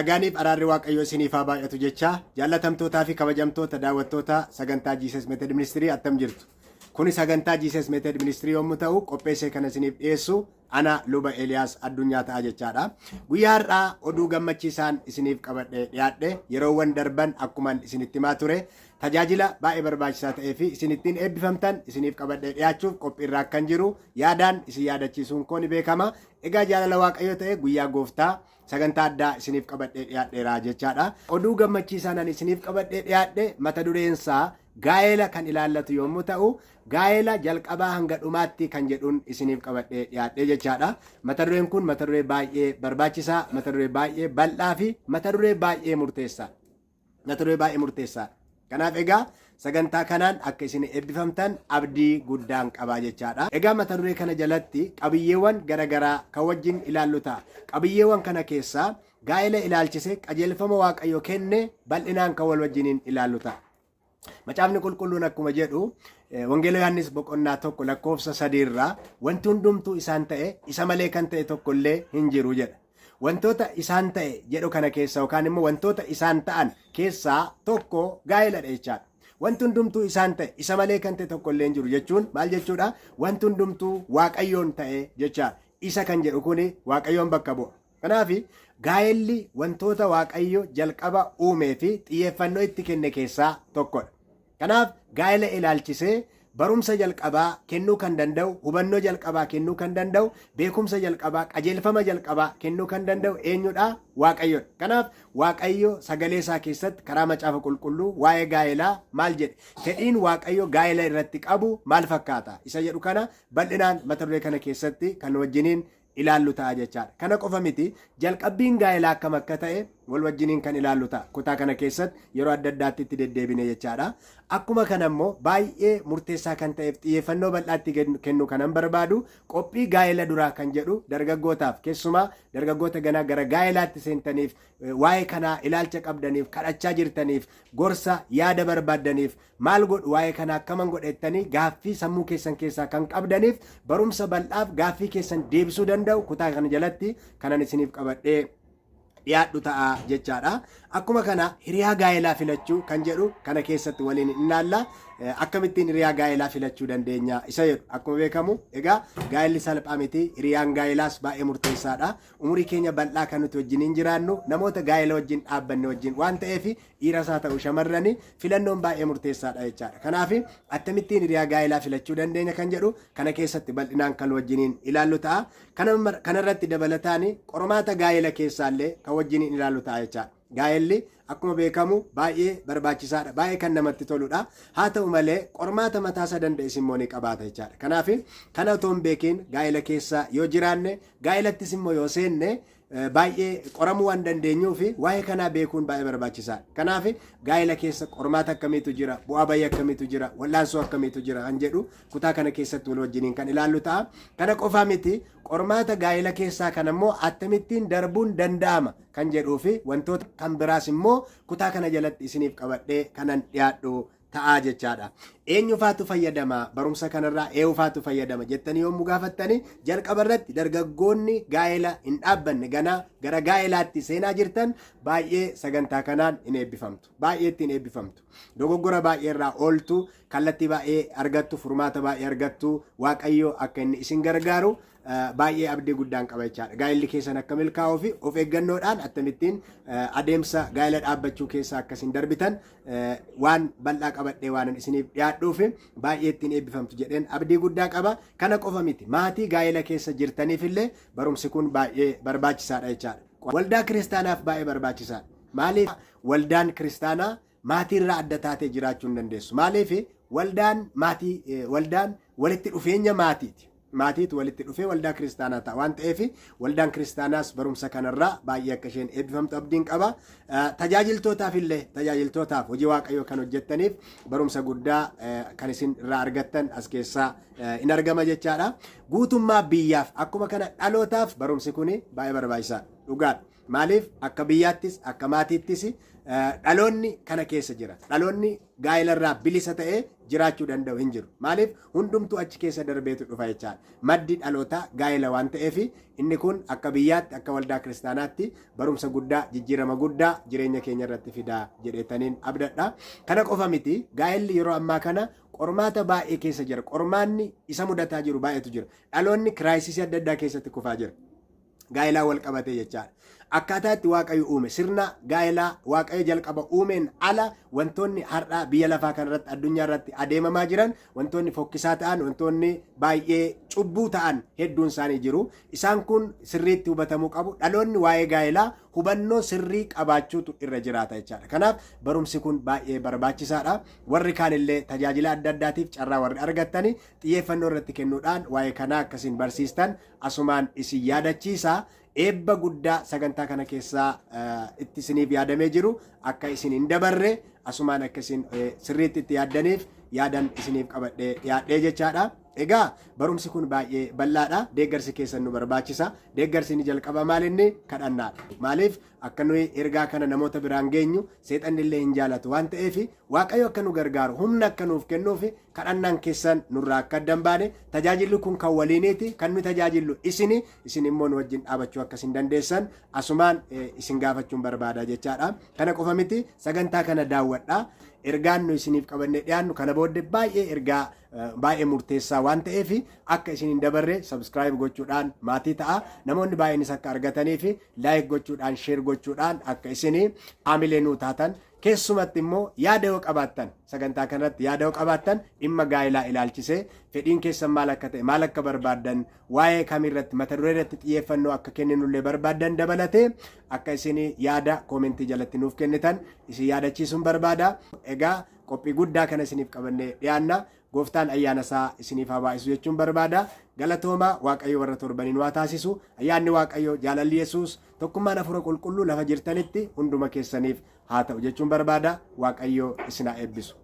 Nagaaniif araarri Waaqayyoo isiniif haa baay'atu jechaa jaallatamtootaa fi kabajamtoota daawwattoota sagantaa Jesus Method Ministry attam jirtu. Kuni sagantaa Jesus Method Ministry yommuu ta'u qopheessee kan isiniif dhiyeessu ana luba Eeliyaas Addunyaa ta'a jechaadha. Guyyaa har'aa oduu gammachiisaan isiniif qabadhe dhiyaadhe yeroowwan darban akkuman isinitti himaa ture tajaajila baay'ee barbaachisaa ta'ee fi isin ittiin eebbifamtan isiniif qabadhee dhiyaachuuf qophiirra akkan jiru yaadaan isin yaadachiisuun koo ni beekama. Egaa jaalala Waaqayyoo ta'e guyyaa gooftaa sagantaa addaa isiniif qabadhee dhiyaadheera jechaadha. Oduu gammachiisaa nan isiniif qabadhee dhiyaadhe mata dureensaa gaa'ela kan ilaallatu yommuu ta'u gaa'ela jalqabaa hanga dhumaatti kan jedhuun isiniif qabadhee dhiyaadhe jechaadha. Mata dureen kun mata duree baay'ee barbaachisaa, mata duree baay'ee bal'aa fi mata duree baay'ee murteessaa. Mata duree baay'ee murteessaadha. Kanaaf egaa sagantaa kanaan akka isin eebbifamtan abdii guddaan qabaa jechaadha. Egaa mata duree kana jalatti qabiyyeewwan garaagaraa kan wajjin ilaallu ta'a. Qabiyyeewwan kana keessaa gaa'ela ilaalchise qajeelfama Waaqayyo kenne bal'inaan kan wal wajjiniin ilaallu ta'a. Macaafni qulqulluun akkuma jedhu Wangeela Yohaannis boqonnaa 1 lakkoofsa 3 irraa wanti hundumtuu isaan ta'e isa malee kan ta'e tokko illee hin jiru jedha. Wantoota isaan ta'e jedhu kana keessa yookaan immoo wantoota isaan ta'an keessaa tokko gaa'eladha jechaadha. Wanti hundumtuu isaan ta'e isa malee kan ta'e tokko illee hin jiru jechuun maal jechuudha? Wanti hundumtuu Waaqayyoon ta'e jechaadha. Isa kan jedhu kuni Waaqayyoon bakka bu'a. Kanaaf gaa'elli wantoota Waaqayyo jalqaba uumee fi xiyyeeffannoo itti kenne keessaa tokkodha. Kanaaf gaa'ela ilaalchisee barumsa jalqabaa kennuu kan danda'u, hubannoo jalqabaa kennuu kan danda'u, beekumsa jalqabaa, qajeelfama jalqabaa kennuu kan danda'u eenyudha? Waaqayyodha. Kanaaf Waaqayyo sagalee isaa keessatti karaa macaafa qulqulluu waa'ee gaa'elaa maal jedhe? Fedhiin Waaqayyo gaa'ela irratti qabu maal fakkaata? Isa jedhu kana bal'inaan mata duree kana keessatti kan wajjiniin ilaallu ta'a jechaadha. Kana qofa miti jalqabbiin gaa'elaa akkam akka ta'e wal wajjiniin kan ilaallu ta'a. Kutaa kana keessatti yeroo adda addaatti itti deddeebine jechaadha. Akkuma kana immoo baay'ee murteessaa kan ta'eef xiyyeeffannoo bal'aatti kennuu kanan barbaadu qophii gaa'ela duraa kan jedhu dargaggootaaf keessumaa dargaggoota ganaa gara gaa'elaatti seentaniif waa'ee kanaa ilaalcha qabdaniif kadhachaa jirtaniif gorsa yaada barbaaddaniif Maal godhu waa'ee kanaa akkaman godha jettanii gaaffii sammuu keessan keessaa kan qabdaniif barumsa bal'aaf gaaffii keessan deebisuu danda'u kutaa kana jalatti kanan isiniif qabadhee dhiyaadhu ta'a jechaadha. Akkuma kana hiriyaa gaa'elaa filachuu kan jedhu kana keessatti waliin in ilaalla. Akkamittiin hiriyaa gaa'elaa filachuu dandeenya isa jedhu akkuma beekamu egaa gaa'elli salphaa miti hiriyaan gaa'elaas baay'ee murteessaadha. Umurii keenya bal'aa kan nuti wajjiniin jiraannu namoota gaa'ela wajjin dhaabbanne wajjin waan ta'eef dhiiras haa ta'u shamarrani filannoon baay'ee murteessaadha jechaadha. Kanaaf akkamittiin hiriyaa gaa'elaa filachuu dandeenya kan jedhu kana keessatti bal'inaan kan wajjiniin ilaallu ta'a. Kanarratti dabalataan qormaata gaa'ela keessaallee kan wajjiniin ilaallu ta'a jechaadha. Gaa'elli akkuma beekamu baay'ee barbaachisaadha, baay'ee kan namatti toludha. Haa ta'u malee qormaata mataasaa danda'es immoo ni qabaata jechaadha. Kanaaf kana otoo hin beekiin gaa'ela keessa yoo jiraanne, gaa'elattis immoo yoo seenne baay'ee qoramuu waan dandeenyuuf waa'ee kanaa beekuun baay'ee barbaachisaadha. Kanaaf gaa'ela keessa qormaata akkamiitu jira, bu'aa bayii akkamiitu jira, wal'aansoo akkamiitu jira kan jedhu kutaa kana keessatti wal wajjiniin kan ilaallu ta'a. Kana qofaa miti qormaata gaa'ela keessaa kana immoo akkamittiin darbuun danda'ama kan jedhuu fi wantoota kan biraas immoo kutaa kana jalatti isiniif qabadhee kanan dhiyaadhu ta'aa jechaadha. Eenyufaatu fayyadama barumsa kanarraa eenyufaatu fayyadama jettanii yommuu gaafattani jalqaba irratti dargaggoonni gaa'ela hin dhaabbanne ganaa gara gaa'elaatti seenaa jirtan baay'ee sagantaa kanaan hin eebbifamtu. Baay'ee ittiin eebbifamtu. Dogoggora baay'ee irraa ooltu, kallattii baay'ee argattu, furmaata baay'ee argattu, Waaqayyo akka inni isin gargaaru baay'ee abdii guddaan qaba jechaadha. Gaa'elli keessan akka milkaa'uu fi of eeggannoodhaan akkamittiin adeemsa gaa'ela dhaabbachuu keessa akka isin darbitan waan bal'aa qabadhee waan isiniif dhiyaadhuuf baay'ee ittiin eebbifamtu jedheen abdii guddaa qaba. Kana qofa miti maatii gaa'ela keessa jirtaniif illee barumsi kun baay'ee barbaachisaadha jechaadha. Waldaa kiristaanaaf baay'ee barbaachisaadha. Maaliif waldaan kiristaanaa maatiirraa adda taatee jiraachuu hin dandeessu. Maaliif waldaan maatii waldaan walitti dhufeenya maatiiti. Maatiitu walitti dhufee waldaa kiristaanaa ta'a waan ta'eef waldaan kiristaanaas barumsa kanarraa baay'ee akka isheen eebbifamtu abdiin qaba. Tajaajiltootaaf illee tajaajiltootaaf hojii waaqayyoo kan hojjettaniif barumsa guddaa kan isin irraa argattan as keessaa in argama jechaadha. Guutummaa biyyaaf akkuma kana dhalootaaf barumsi kun baay'ee barbaachisaadha. Dhugaadha. Maaliif akka biyyaattis akka maatiittis dhaloonni kana keessa jira. Dhaloonni Gaa'elarraa bilisa ta'ee jiraachuu danda'u hin jiru. Maaliif? Hundumtuu achi keessa darbeetu dhufa jechaadha. Maddi dhalootaa gaa'ela waan ta'eef, inni kun akka biyyaatti, akka waldaa kiristaanaatti barumsa guddaa, jijjiirama guddaa jireenya keenya irratti fidaa jedheetaniin abdadha. Kana qofa miti, gaa'elli yeroo ammaa kana qormaata baay'ee keessa jira. Qormaanni isa mudataa jiru baay'eetu jira. Dhaloonni crisis adda addaa keessatti kufaa jira. Gaa'elaan wal qabatee jechaadha. Akkaataa itti Waaqayyo uume, sirna gaa'elaa Waaqayyo jalqaba uumeen ala, wantoonni har'aa biyya lafaa kanarratti, addunyaa irratti adeemamaa jiran, wantoonni fokkisaa ta'an, wantoonni baay'ee cubbuu ta'an hedduun isaanii jiru. Isaan kun sirriitti hubatamuu qabu. Dhaloonni waa'ee gaa'elaa hubannoo sirrii qabaachuutu irra jiraata jechaadha. Kanaaf barumsi kun baay'ee barbaachisaadha. Warri kaanillee tajaajila adda addaatiif carraa warri argattani xiyyeeffannoo irratti kennuudhaan waa'ee kanaa akkasiin barsiistan asumaan isin yaadachiisa. Eebba guddaa sagantaa kana keessaa itti isiniif yaadamee jiru akka isin hin dabarre asumaan akka isin sirriitti itti yaaddaniif yaadan isiniif qabadhee dhiyaadhee jechaadha. Egaa barumsi kun baay'ee bal'aadha. Deeggarsi keessan nu barbaachisa. Deeggarsi ni jalqaba, maal inni? Kadhannaadha. Maaliif? Akka nuyi ergaa kana namoota biraan geenyu seexanni illee hin jaalatu waan ta'eef, Waaqayyo akka nu gargaaru, humna akka nuuf kennuuf kadhannaan keessan nurraa akka adda hin baane. Tajaajilli kun kan waliiniiti. Kan nu tajaajillu isini, isin immoo nu wajjin dhaabachuu akka isin dandeessan asumaan isin gaafachuun barbaada jechaadha. Kana qofa miti, sagantaa kana daawwadha. Ergaan nu isiniif qabannee dhiyaannu kana booddee baay'ee ergaa baay'ee murteessaa waan ta'eef, akka isin hin dabarre subscribe gochuudhaan maatii ta'a. Namoonni baay'eenis akka argataniif like gochuudhaan, share gochuudhaan akka isin haamilee nuu taatan, keessumatti immoo yaada yoo qabaattan, sagantaa kanarratti yaada yoo qabaattan, dhimma gaa'elaa ilaalchisee fedhiin keessan maal akka ta'e, maal akka barbaaddan, waa'ee kamirratti, mata duree irratti xiyyeeffannoo akka kenninullee barbaaddan dabalatee, akka isin yaada comment jalatti nuuf kennitan isin yaadachiisuun barbaada. Egaa qophii guddaa kana isiniif qabannee dhiyaanna. Gooftaan ayyaana isaa isiniif haa baay'isu jechuun barbaada. Galatooma. Waaqayyo warra torbaniin waa taasisu. Ayyaanni Waaqayyo, jaalalli Yesuus, tokkummaan Hafuura Qulqulluu lafa jirtanitti hunduma keessaniif haa ta'u jechuun barbaada. Waaqayyo isin haa eebbisu.